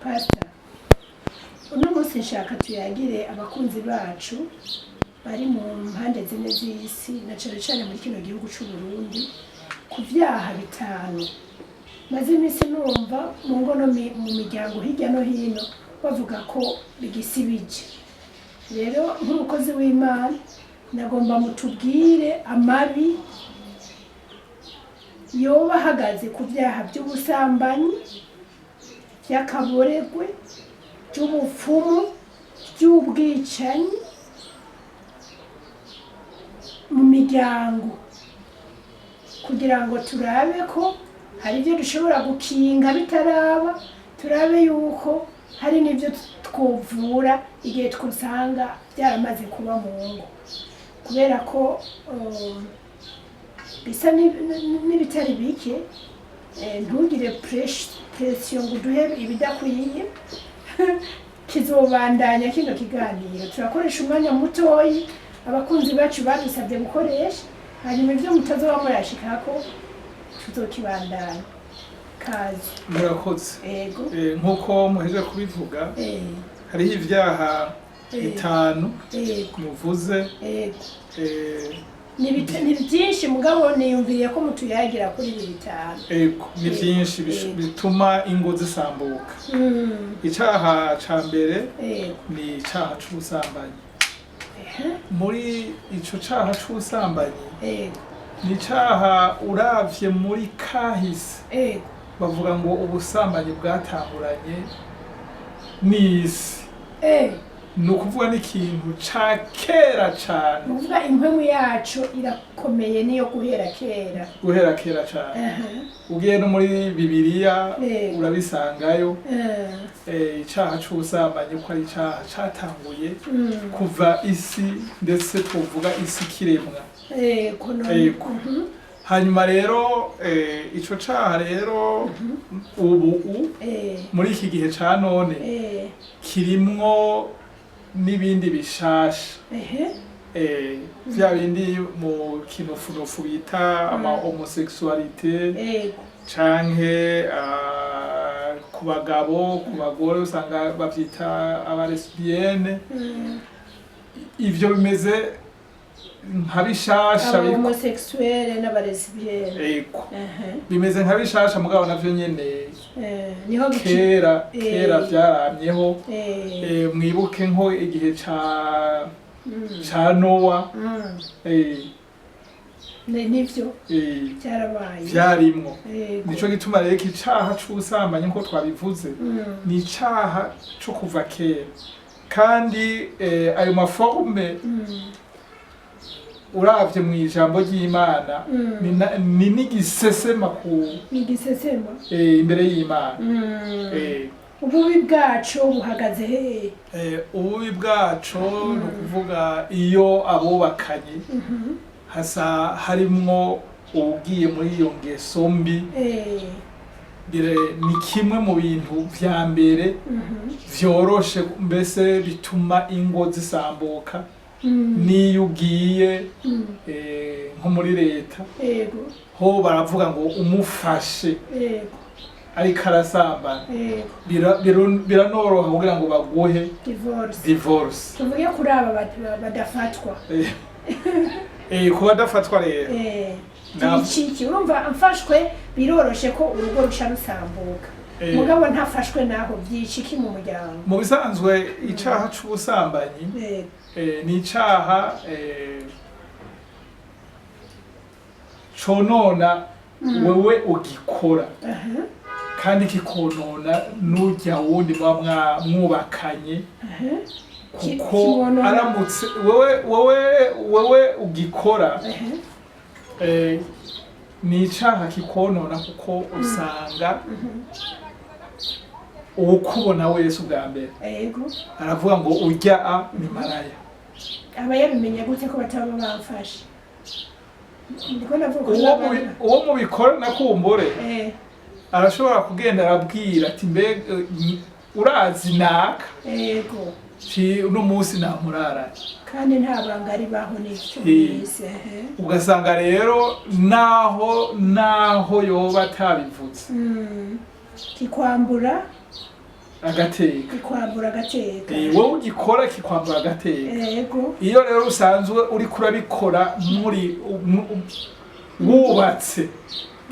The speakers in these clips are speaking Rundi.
Pastor, uno munsi nshaka tuyagire abakunzi bacu bari mu mpande zine z'isi, na cane cane muri kino gihugu c'u Burundi, ku vyaha bitanu maze iminsi numva mu ngo no mu miryango hirya no hino bavuga ko bigisibije. Rero nk'umukozi w'Imana, nagomba mutubwire amabi yoba ahagaze ku vyaha by'ubusambanyi, by'akaboregwe, by'ubupfumu, by'ubwicanyi mu miryango, kugira ngo turabe ko hari ibyo dushobora gukinga bitaraba, turabe yuko hari n'ibyo twovura igihe twosanga byaramaze kuba mu ngo, kubera ko bisa n'ibitari bike. Ntugire pression ngo uduhe ibidakwiye. Kizobandanya kino kiganiro, turakoresha umwanya mutoyi abakunzi bacu badusabye gukoresha, hanyuma ibyo mutazoba murashikako tuzokibandanya. Kazi. Murakoze. Ego. Nk'uko muheje kubivuga, hariho ibyaha bitanu muvuze. Ni byinshi, mugabo niyumviriye ko mutuyagira kuri ibi bitanu. Ego, ni byinshi bituma ingo zisambuka. Icaha ca mbere ni icaha c'ubusambanyi. Muri ico caha c'ubusambanyi, ni icaha uravye muri kahise, bavuga ngo ubusambanyi bwatanguranye n'isi. Ni ukuvuga n'ikintu ca kera cane. Ni ukuvuga impwemu yacu irakomeye, niyo guhera kera. Guhera kera cane. Ugiye no muri Bibiliya, urabisangayo. Icaha c'ubusambanyi ko ari icaha catanguye kuva isi, ndetse twovuga isi kiremwa. Yego, none. Yego. Hanyuma rero, ico caha rero ubu muri iki gihe ca none kirimwo n'ibindi bishasha, vya bindi mu kinofunofu bita ama homosexualité, canke ku bagabo, ku bagore usanga bavyita aba lesbiennes. Ivyo bimeze nka bishasha. Aba homosexuels n'aba lesbiennes. Ego. Bimeze nka bishasha, mugabo navyo nyene Niho bici. kera kera vyaramyeho. Mwibuke nko igihe ca Nowa. Nivyo, byarabaye. Vyarimwo. Nico gituma rero iki caha c'ubusambanyi, nkuko twabivuze, ni icaha co kuva kera, kandi ayo ma formes, uravye mu ijambo ry'Imana, ni n'igisesema ku Ni igisesema. Imbere y'Imana. Ububi bwacu buhagaze hehe? Ububi bwaco ni ukuvuga iyo abubakanye hasa harimwo uwugiye muri iyo ngeso mbi, ni kimwe mu bintu vya mbere vyoroshe mbese bituma ingo zisambuka. N'iyo ugiye nko muri leta, ho baravuga ngo umufashe ariko arasambana, biranoroha kugira ngo baguhe divorce. Divorce. Tuvuge kuri aba badafatwa. Ku badafatwa rero, Ibiciki, urumva mfashwe biroroshe ko urugo ruca rusambuka. Mugabo ntafashwe naho vyiciki mu muryango? Mu bisanzwe icaha c'ubusambanyi ni icaha conona wewe ugikora, kandi kikonona n'urya wundi muba mwubakanye, kuko Kibonona. aramutse wewe ugikora, ni icaha kikonona, kuko usanga uwukubona wese ubwa mbere aravuga ngo urya a ni maraya. Aba yabimenye gute ko bataba bamfashe? Ndiko ndavuga Uwo mubikora nakumbure arashobora kugenda arabwira ati: "Mbega urazi naka?" Ci uno munsi namuraranye. Kandi nta banga ribaho, n'icyo bise. Ugasanga rero naho yoba atabivuze, Kikwambura. Agateka. Kikwambura agateka. Wowe ugikora kikwambura agateka. Iyo rero usanzwe uriko urabikora muri wubatse,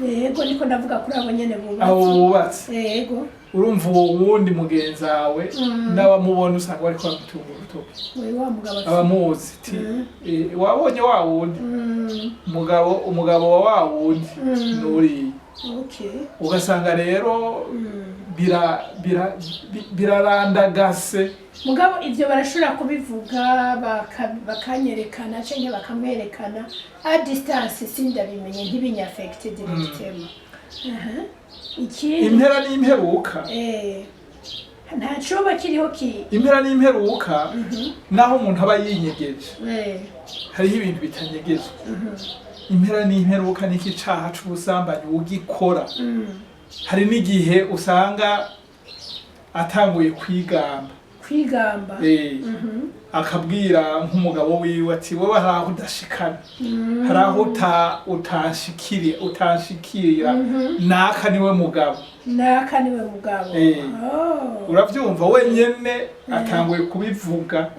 Yego, niko ndavuga kuri abo nyene abo bubatse. Wubatse. Urumva uwo wundi mugenzi wawe n'abamubona usanga bariko bamutunga urutoki. We wa mugabo Abamuzi ti "Wabonye wa wundi umugabo wa wa wundi nuriya." Ugasanga rero birarandagase. Mugabo ivyo barashobora kubivuga bakanyerekana canke bakamwerekana à distance, sindabimenye, ntibiny'affecte directement. Aha. Ikindi Impera n'imperuka, nta coba kiriho ki impera n'imperuka, naho umuntu aba yinyegeje, hariho ibintu bitanyegezwa. Impera n'imperuka niki caha c'ubusambanyi ugikora, hari n'igihe usanga atanguye kwigamba. Kwigamba. Akabwira nk'umugabo wiwe ati: "Wewe hari aho udashikana, hari aho utanshikirira, naka niwe mugabo." Naka niwe mugabo. Oh. Uravyumva, wenyene atanguye kubivuga.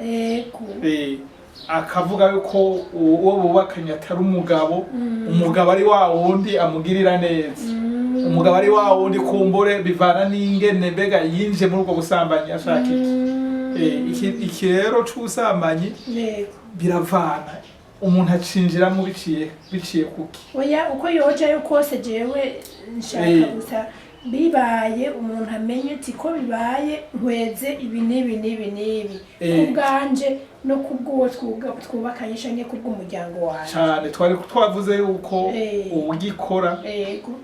Akavuga yuko uwo bubakanye atari umugabo, umugabo ari wa wundi amugirira neza, umugabo ari wa wundi. Kumbure bivana n'ingene mbega yinjiye muri ubwo busambanyi ashaka iki. Iki rero c'ubusambanyi biravana umuntu acinjiramo biciye kuki. Oya, uko yojayo kose, jewe nshaka gusa bibaye umuntu amenye uti ko bibaye nkweze ibi n'ibi n'ibi n'ibi ku bwanje no kubw'uwo twubakanye canke kubw'umuryango wanje. Cane, twari twavuze yuko uwugikora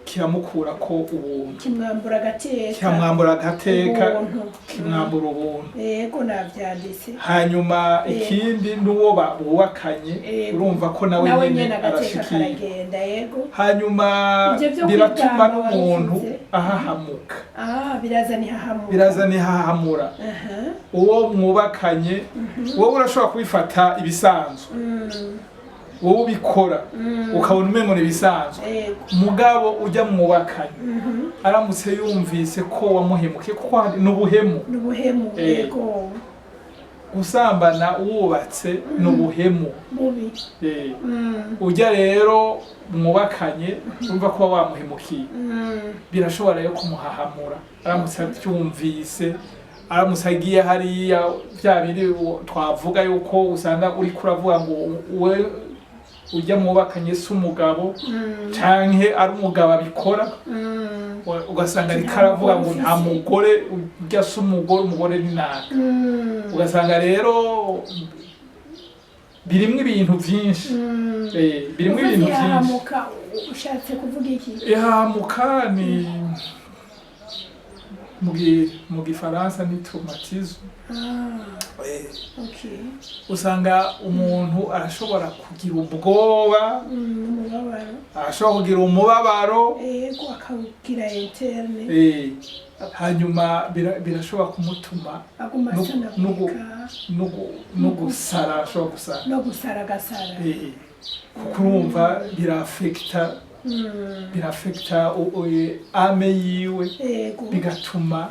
kiramukura ko ubuntu. Kimwambura agateka. Kiramwambura agateka. Ubuntu. Kimwambura ubuntu. Yego, navyanditse. Hanyuma ikindi n'uwo bubakanye, urumva ko nawe nawe nyene nyene agateka arashikira. Karagenda, yego. Hanyuma Ivyo vyo biratuma kwigamba n'umuntu wabivuze. ahahamuka. Ah, birazana ihahamuka. Birazana ihahamura. Uwo mwubakanye, wowe urashobora kubifata ibisanzwe, wowe ubikora ukabona umengo ni ibisanzwe, mugabo ujya mwubakanye aramutse yumvise ko wamuhemukiye, kuko hari n'ubuhemu. N'ubuhemu. Gusambana wubatse ni ubuhemu. Bubi. Ujya rero mwubakanye urumva ko wamuhemukiye, birashobora rero kumuhahamura aramutse abyumvise, aramutse agiye hariya bya bindi twavuga yuko usanga uriko uravuga ngo we ujya mwubakanye si umugabo, canke ari umugabo abikora, ugasanga ariko aravuga ngo nta mugore, ujya si umugore, umugore ni naka. Ugasanga rero birimwo ibintu vyinshi. Birimwo Uvuze ibintu vyinshi. Ihahamuka, ushatse kuvuga iki? Ihahamuka ni mu gifaransa ni traumatisme. Ah, okay. Usanga umuntu arashobora kugira ubwoba, Umubabaro. arashobora kugira umubabaro. Yego, akawugira interne. Hanyuma birashobora kumutuma aguma asanagurika. No gusara, ashobora gusara. No gusara, agasara. Kuko urumva bir'affecta bir'affecta âme yiwe, bigatuma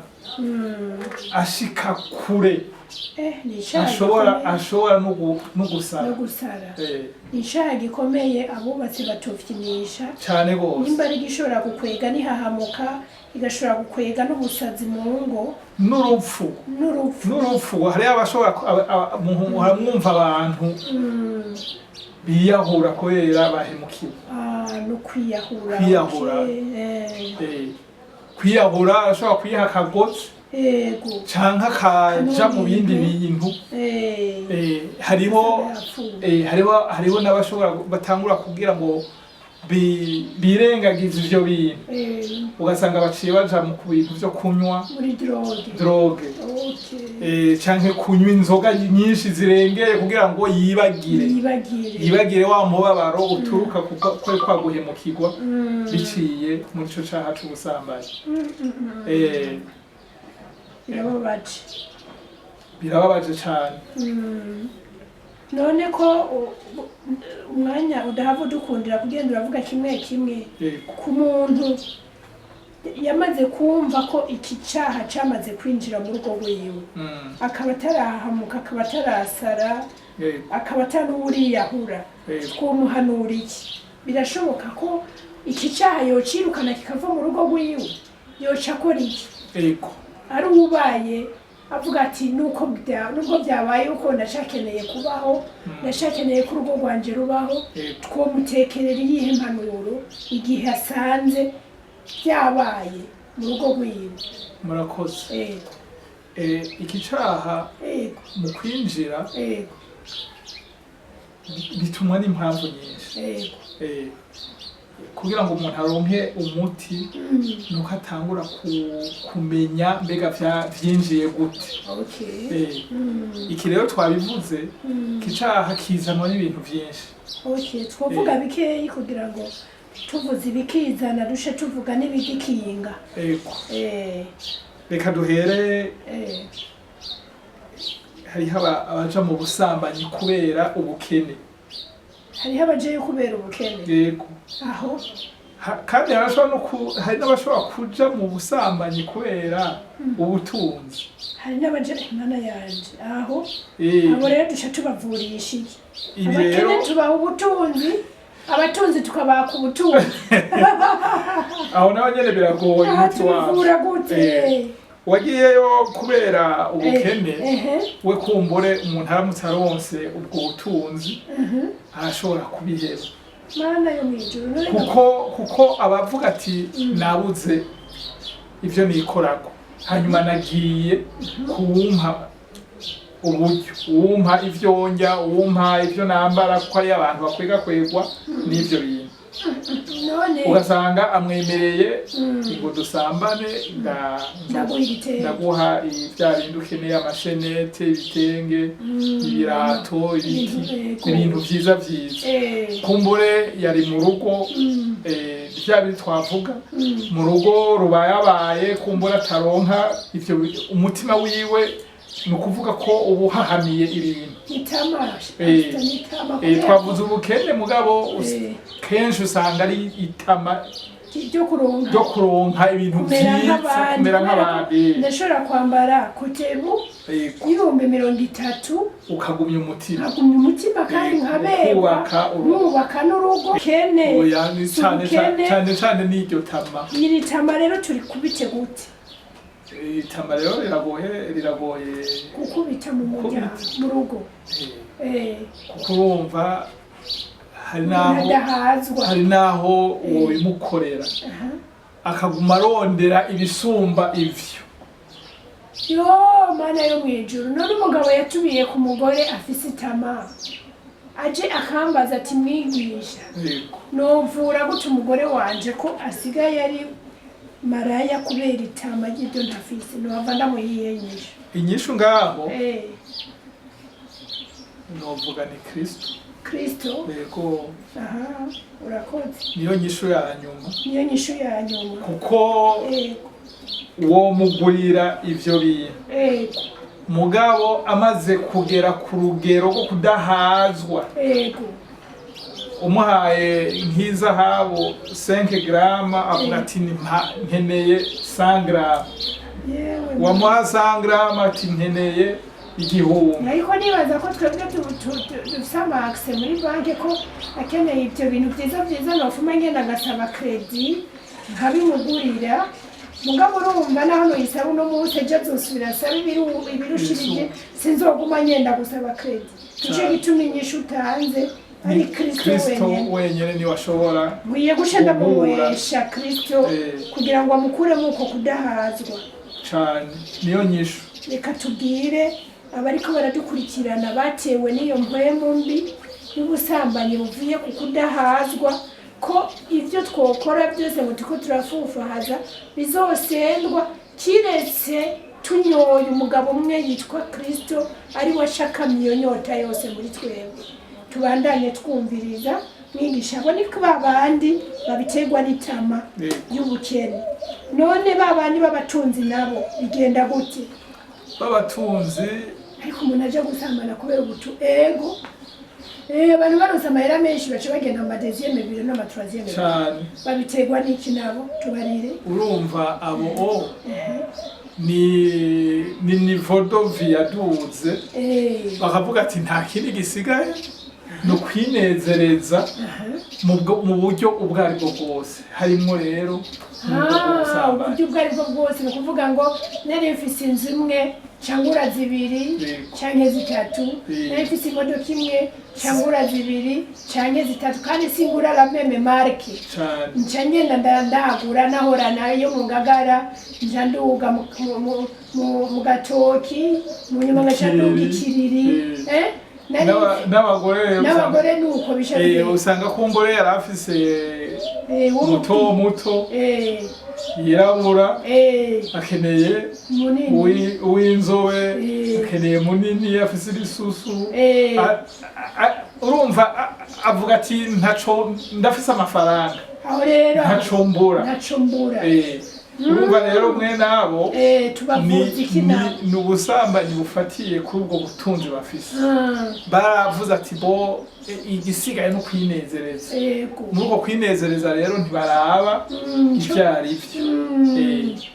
ashika kure. Ni icaha ashobora gikomeye. Ashobora no gusara. No gusara. Ni icaha gikomeye, abubatsi batofyinisha. Cane gose. Nimba ari igishobora gukwega n'ihahamuka, igashobora gukwega n'ubusazi mu ngo. N'urupfu. N'urupfu. N'urupfu. Hariyo abashobora haramwumva abantu biyahura kubera bahemukiwe. Ah, no kwiyahura. Kwiyahura. Okay. Kwiyahura, ashobora kwiha akagozi canke akaja mu bindi bintu. Hariho Yapfuye. Hariho n'abashobora batangura kugira ngo birengagize ivyo bintu, ugasanga baciye baja mu ku bintu vyo kunywa. Muri drogue. Drogue. Canke kunywa inzoga nyinshi zirengeye kugira ngo yibagire. Yibagire. Yibagire wa mubabaro uturuka kuri kwa guhemukirwa biciye muri ico caha c'ubusambanyi. Birababaje. Birababaje cane. None ko umwanya udahava udukundira kugenda uravuga kimwe kimwe, ku muntu Yamaze kumva ko iki cyaha cyamaze kwinjira mu rugo rwiwe, akaba atarahamuka, akaba atarasara, akaba atanuwuriyahura, twomuhanura iki? Birashoboka ko iki cyaha yocirukana kikava mu rugo rwiwe? Yoca akora iki? Ari ubaye avuga ati nuko nubwo byabaye uko, ndacyakeneye kubaho, ndacyakeneye ko urugo rwanje rubaho, twomutekerera iyihe mpanuro igihe asanze byabaye mu rugo rwiwe? Murakoze. Iki caha mu kwinjira bitumwa n'impamvu nyinshi. Kugira ngo umuntu aronke umuti, nuko atangura kumenya mbega vyinjiye gute. Iki rero twabivuze, iki caha kizanwa n'ibintu vyinshi. Okay, twovuga bikeyi kugira ngo tuvuze ibikizana dushe tuvuga n'ibigikinga. Reka duhere hariho abaja mu busambanyi kubera ubukene. Hariho abajeyo kubera ubukene? Yego. Aho? Kandi harashobora no hari n'abashobora kuja mu busambanyi kubera ubutunzi. Hari n'abaje, Imana yanje, aho? Abo rero duca tubavurisha iki? Ibi Abakene rero tubaha ubutunzi, abatunzi tukabaka ubutunzi. Aho naho nyene biragoye Aha umuti wabyo. tubivura gute? Wagiyeyo kubera ubukene, we kumbure umuntu aramutse aronse ubwo butunzi arashobora kubiheba. Mana yo mw'ijuru, none Kuko abavuga ati nabuze ivyo nikorako, hanyuma nagiye kuwumpa uburyo, uwumpa ivyo ndya, uwumpa ivyo nambara, kuko ari abantu bakwega kwegwa n'ivyo bintu. None Ugasanga amwemereye ngo dusambane, Ndaguha igitenge. Ndaguha bya bindi ukeneye, amashenete, ibitenge, ibirato, ibiki, Ibintu, yego. ibintu vyiza vyiza. Kumbure yari mu rugo, bya bindi twavuga, mu rugo rubayabaye, kumbure ataronka ivyo umutima wiwe ni ukuvuga ko uba uhahamiye ibintu. Itama, nitama. Twavuze ubukene, mugabo kenshi usanga ari itama ryo kuronka, ryo kuronka ibintu kumera vyiza, nk'abandi, kumera kubera ko nk'abandi. Ndashobora kwambara kotebu 30,000, Ukagumya umutima. Nkagumya umutima kandi nkaberwa, ukubaka urugo. Nkubaka n'urugo kene. Oya, ni Si cane ubukene. cane cane n'iryo tama. Iri tama rero turi kubite gute? Itama rero riragoye, riragoye. Gukubita mu muryango, mu rugo. Kuko urumva hari Umuntu naho adahazwa. hari naho wobimukorera, akaguma arondera ibisumba ivyo. Yo Mana yo mw'ijuru, none umugabo yatubiye ku mugore afise itama, aje akambaza ati mwigisha, novura gute umugore wanje ko asigaye ari maraya kubera itama ry'ibyo ntafise? Nohava ndamuyiyenyisha? Inyishu ngaho novuga ni Kristo. Kristo? Yego. Aha, urakoze. Niyo nyishu ya nyuma. Niyo nyishu ya nyuma. Kuko womugurira ivyo bintu, mugabo amaze kugera ku rugero rwo kudahazwa, umuhaye nk'izahabu 5 grama, avuga ati nkeneye 100 grama. Yewe! Wamuha 100 grama, ati nkeneye 1000. Ariko nibaza ko twebwe dufise ama accès muri banki, ko akeneye ibyo bintu byiza byiza nofuma ngenda ngasaba crédit nkabimugurira. Mugabo urumva naho noyisaba uno munsi, ejo azosubira asabe ibirushirije, sinzoguma ngenda gusaba crédit. Nico gituma inyishu utanze ari Ni Kristo Kristo wenyene. Wenyene niwe ashobora Nkwiye guca guhura. ndamunywesha Kristo kugira ngo amukuremo uko kudahazwa. Cane, niyo nyishu. Reka tubwire abariko baradukurikirana batewe n'iyo mpwemu mbi y'ubusambanyi buvuye ku kudahazwa, ko ibyo twokora byose ngo turiko turafufahaza bizosendwa, kiretse tunyoye umugabo umwe yitwa Kristo, ari we ashakamye iyo nyota yose muri twebwe. Tubandanye twumviriza mwigisha. Abo ni ba bandi babiterwa n'itama y'ubukene. None ba bandi b'abatunzi nabo bigenda gute? B'abatunzi? Ariko umuntu aje gusambana kubera ubutu, ego. Abantu baronse amahera menshi baca bagenda mu ma deuxième bureau n'ama troisième bureau. Cane. Babiterwa n'iki nabo? Tubarire. Urumva abo o ni niveau de vie yaduze, bakavuga ati nta kindi gisigaye, ni ukwinezereza mu buryo ubwo ari bwo bwose, harimwo rero n'ubwo bw'ubusambanyi. Uburyo ubwo ari bwo bwose, ni ukuvuga ngo nari mfise inzu imwe cangura zibiri canke zitatu, nari mfise imodoka imwe cangura zibiri canke zitatu, kandi singura la même marque. Nca ngenda ndagura, nahora yo mu Ngagara, nca nduga mu Gatoki, mu nyuma ngaca nduga Ikiriri. N'abagore rero N'abagore nuko bisha. Usanga kumbure yari afise muto muto yirabura, akeneye munini, uw'inzobe, akeneye munini afise ibisusu. Urumva avuga ati ntaco, ndafise amafaranga, Aho rero ntaco mbura. Ntaco mbura. Urumva rero mwe nabo Tubavuza iki nabo? Ni ubusambanyi bufatiye kuri ubwo butunzi bafise. Baravuze ati bo igisigaye no kwinezereza. Muri uko kwinezereza rero ntibaraba ivyo ari vyo.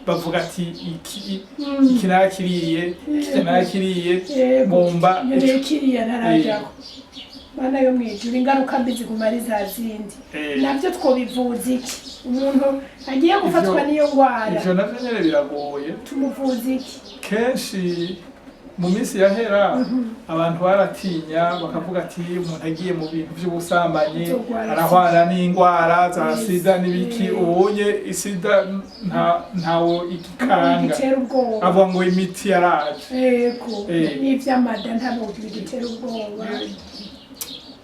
Bavuga ati iki iki nakiriye, iki nakiriye, ngomba Nkeneye kiriya ntarajyako. Mana yo mwijuru, ingaruka mbi ziguma ari za zindi. Navyo twobivuza iki umuntu agiye gufatwa n'iyo ngwara? Ivyo navyo nyene biragoye. Tumuvuza iki? Kenshi mu minsi yahera abantu baratinya, bakavuga ati umuntu agiye mu bintu by'ubusambanyi Azogwara arahwara n'indwara za sida n'ibiki. Ubunye isida ntawo igikanga. Bigitera ubwoba. Avuga ngo imiti yaraje. N'ivy'amada ntabwo bigitera ubwoba,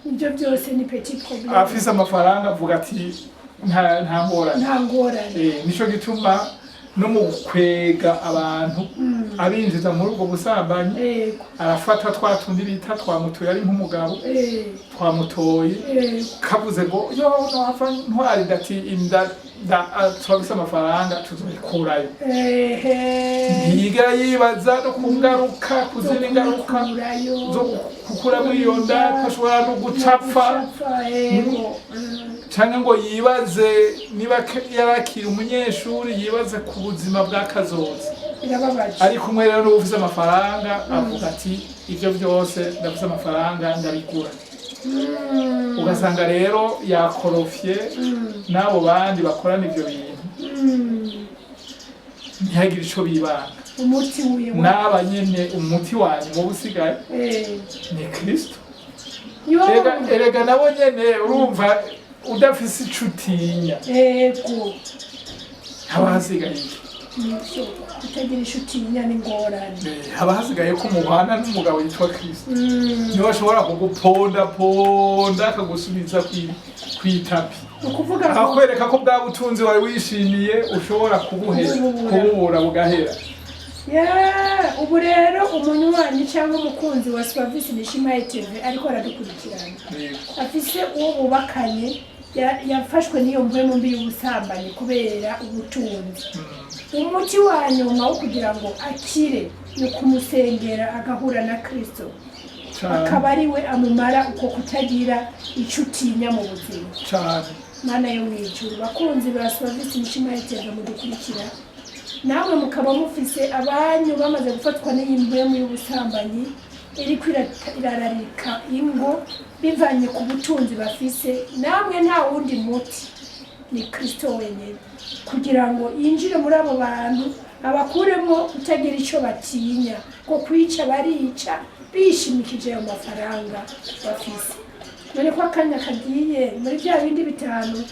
ibyo byose ni petit problème. Afise amafaranga avuga ati nta ngorane. Nta ngorane. Nico gituma no mu kwega abantu abinjiza muri ubwo busambanyi, arafata twa tundi bita twamutoye, ari nk'umugabo, twamutoye, kavuze ngo yo nohava ntwara inda, ati inda turafise amafaranga tuzobikurayo. Ntiyigera yibaza no ku ngaruka, ku zindi ngaruka Kurayo. zo gukuramo iyo nda, ko ashobora no gucapfa. Gucapfa, yego. Canke ngo yibaze niba yarakira umunyeshuri, yibaze ku buzima bwa kazoza. Birababaje. Ari kumwe rero n'uwufise amafaranga, avuga ati ivyo byose ndafise amafaranga ndabigura. Ugasanga rero yakorofye n'abo bandi bakorana ivyo bintu, ntihagire ico bibanga. Umuti wiwe. N'aba nyene umuti wa nyuma uba usigaye ni Kristo. Yo. Erega nabo nyene urumva udafise ico utinya, haba hasigaye iki? Nivyo, kutagira inshuti n'ingorane. Haba hasigaye ko mubana n'umugabo yitwa Kristo, niwe ashobora kugupondaponda akagusubiza kw'itapi, Ni ukuvuga ngo akakwereka ko bwa butunzi wari wishimiye ushobora kubuhera, Kububura. kububura bugahera. Yeah, ubu rero umunywanyi cyangwa umukunzi wa Swavisi Nishimaye TV ariko aradukurikirana, afise uwo bubakanye yafashwe n'iyo mpwemu mbi y'ubusambanyi kubera ubutunzi, umuti wa nyuma wo kugira ngo akire ni ukumusengera agahura na Kristo, akaba ari we amumara uko kutagira icyo utinya mu buzima. Mana yo mu ijuru, bakunzi ba Swavisi Nishimaye TV mudukurikira, namwe mukaba mufise abanyu bamaze gufatwa n'iyi mpwemu y'ubusambanyi iriko irararika ingo bivanye ku butunzi bafise, namwe nta wundi muti, ni Kristo wenyine, kugira ngo yinjire muri abo bantu abakuremo kutagira icyo batinya, ko kwica barica bishimikije ayo mafaranga bafise. None ko akanya kagiye, muri bya bindi bitanu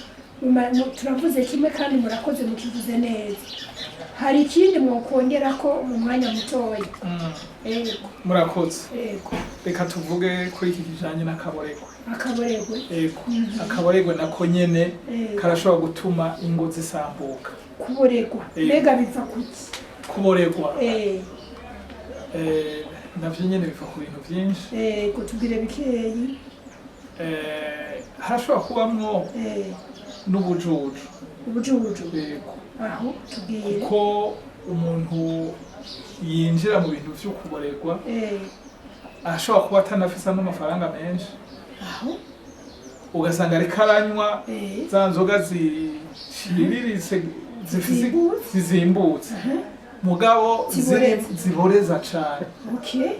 turavuze kimwe, kandi murakoze mukivuze neza. Hari ikindi mwokongera ko mu mwanya mutoya? Yego. Murakoze. Yego. Reka tuvuge kuri iki kijanye n'akaboregwe. Akaboregwe. Yego, akaboregwe nako nyene karashobora gutuma ingo zisambuka. Kuboregwa, mbega biva kuki? Kuboregwa, navyo nyene biva ku bintu vyinshi. Yego, tubwire bikeyi. Harashobora kubamwo n'ubujuju. Ubujuju. Yego. Aho tubwire. Kuko umuntu yinjira mu bintu vyo kuboregwa arashobora kuba atanafise n'amafaranga menshi. Aho. Ugasanga ariko aranywa za nzoga ziciriritse, zifise Zizimbutse. zizimbutse, mugabo Ziboreza. Ziboreza cane. Okay,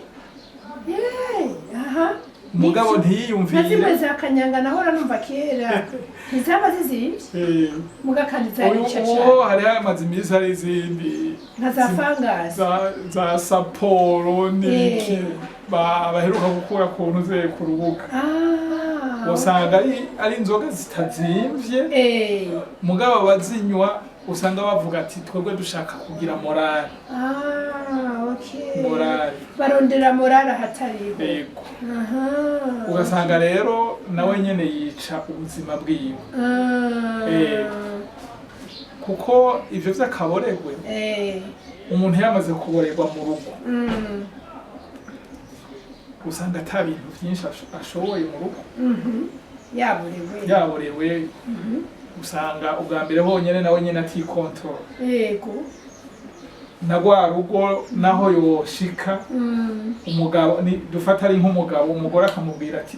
yeah, aha. Mugabo Nivyo. ntiyiyumvire. Nka zimwe za kanyanga nahora numva kera, ntizaba zizimvye, muga kandi Uyu zarica uwo cane. hari hamaze iminsi hari izindi Nka za fangasi. za Saporo n'iki, baheruka gukura ku ntuze ku rubuga. Usanga ari inzoga zitazimvye, mugabo abazinywa usanga bavuga ati: "Twebwe dushaka kugira morale." Ah, okay. Morale. Barondera morale ahatariho. Yego. Ugasanga rero nawe nyene yica ubuzima bwiwe. Kuko ivyo vy'akaboregwe, umuntu yamaze kuborerwa mu rugo, usanga ata bintu vyinshi ashoboye mu rugo. Yaborewe. Yaborewe, usanga ubwa mbere honyene nawe nyene atikontorora. Na rwa rugo naho yoshika, umugabo ni dufata ari nk'umugabo, umugore akamubwira ati: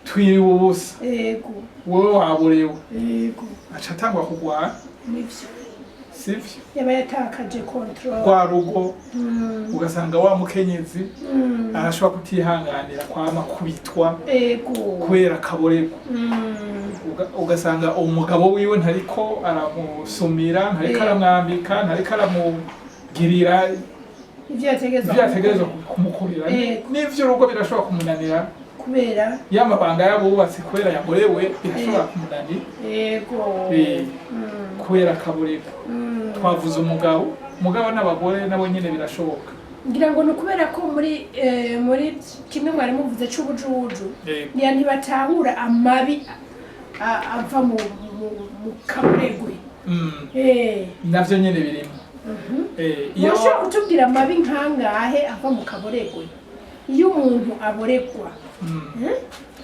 "Twiriwe ubusa, wowe waborewe." Aca atangwa kugwara. Nivyo. Sivyo? Yaba yatakaje control. Rwa rugo, ugasanga wa mukenyezi arashobora kutihanganira kwama kubitwa kubera akaborerwa. Ugasanga umugabo wiwe ntariko aramusumira, ntariko aramwambika, ntariko aramugirira ivyo yategerezwa ivyo yategerezwa kumukorera. N'ivyo urugo birashobora kumunanira. Kubera y'amabanga y'abubatsi, kubera yaborewe, birashobora kumunanira. Kubera akaborerwa. Twavuze umugabo, umugabo n'abagore nabo nyene birashoboka. Ngira ngo ni ukubera ko muri kimwe mwari muvuze c'ubujuju, ngira ntibatahura amabi ava mu kaburegwe. Navyo nyene birimo. Iyo Mushobora kutubwira amabi nkangahe ava mu kaboregwe? Iyo umuntu aboregwa,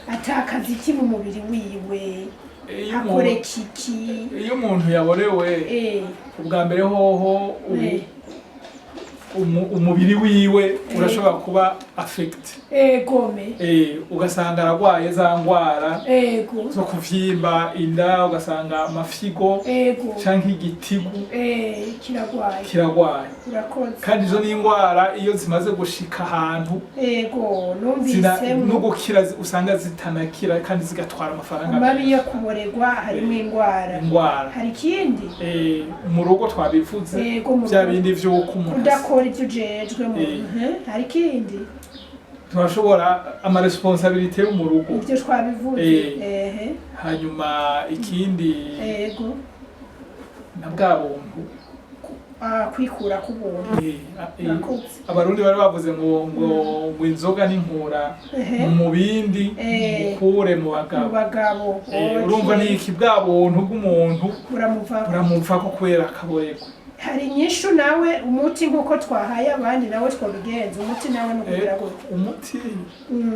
atakaza iki mu mubiri wiwe? Iyo umuntu Akoreka iki? Iyo umuntu yaborewe, ubwa mbere hoho umubiri wiwe urashobora kuba affecté. Gome. Ugasanga aragwaye za ngwara zo kuvyimba inda, ugasanga amafyigo canke igitigu Kiragwaye. kiragwaye. Urakoze. Kandi izo ni ingwara iyo zimaze gushika ahantu Numvise no gukira usanga zitanakira kandi zigatwara amafaranga amabi menshi. yo kuboregwa harimo ingwara. Ingwara. Hari ikindi? Mu rugo twabivuze. Mu Bya rugo. bindi vy'uko umuntu Kudakora ibyo ujejwe mu Hari ikindi? Turashobora amaresponsabilité yo mu rugo. Ibyo twabivuze. Hanyuma ikindi, na bwa buntu. Ah, kwikura k'ubuntu. Urakoze. Abarundi bari bavuze ngo inzoga n'inkura mu bindi, mukure mu mu bagabo. Bagabo. Urumva ni iki? Bwa buntu bw'umuntu buramuvako. Buramuvako kubera akaborego. Hari inyishu nawe, umuti, nk'uko twahaye abandi nawe twabigenza, umuti nawe ni ukugira gute? Umuti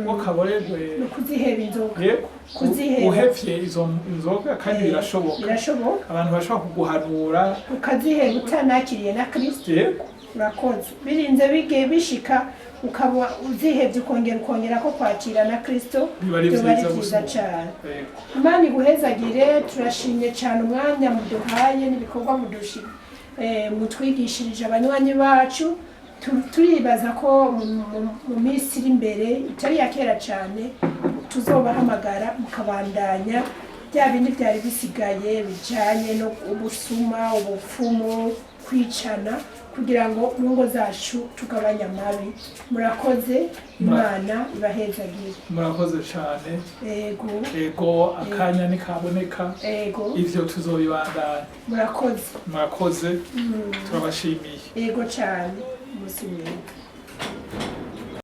w'akaboregwe Ni ukuziheba inzoga. Yego. Kuziheba. Uhevye izo inzoga, kandi birashoboka. Birashoboka. Abantu bashobora kuguhanura. Ukaziheba utanakiriye na Kristo. Yego. Urakoze. Birinze bigiye bishika ukaba uzihebye, ukongera ko kwakira na Kristo, biba ari byoba ari vyiza vyiza gusumba. Cane. Yego. Imana iguhezagire. Turashimye cyane umwanya muduhaye n'ibikorwa mudushi mutwigishirije abanywanyi bacu. Turibaza ko mu minsi iri imbere itari ya kera cyane tuzobahamagara mukabandanya bya bindi byari bisigaye bijanye no ubusuma, ubupfumu, kwicana, kugira ngo mu ngo zacu tugabanye amabi. Murakoze, Imana ibahezagire. Murakoze cane. Ego. Ego, akanya nikaboneka, ivyo tuzobibandanya. Murakoze. Murakoze, turabashimiye. Ego cyane, umunsi mwiza.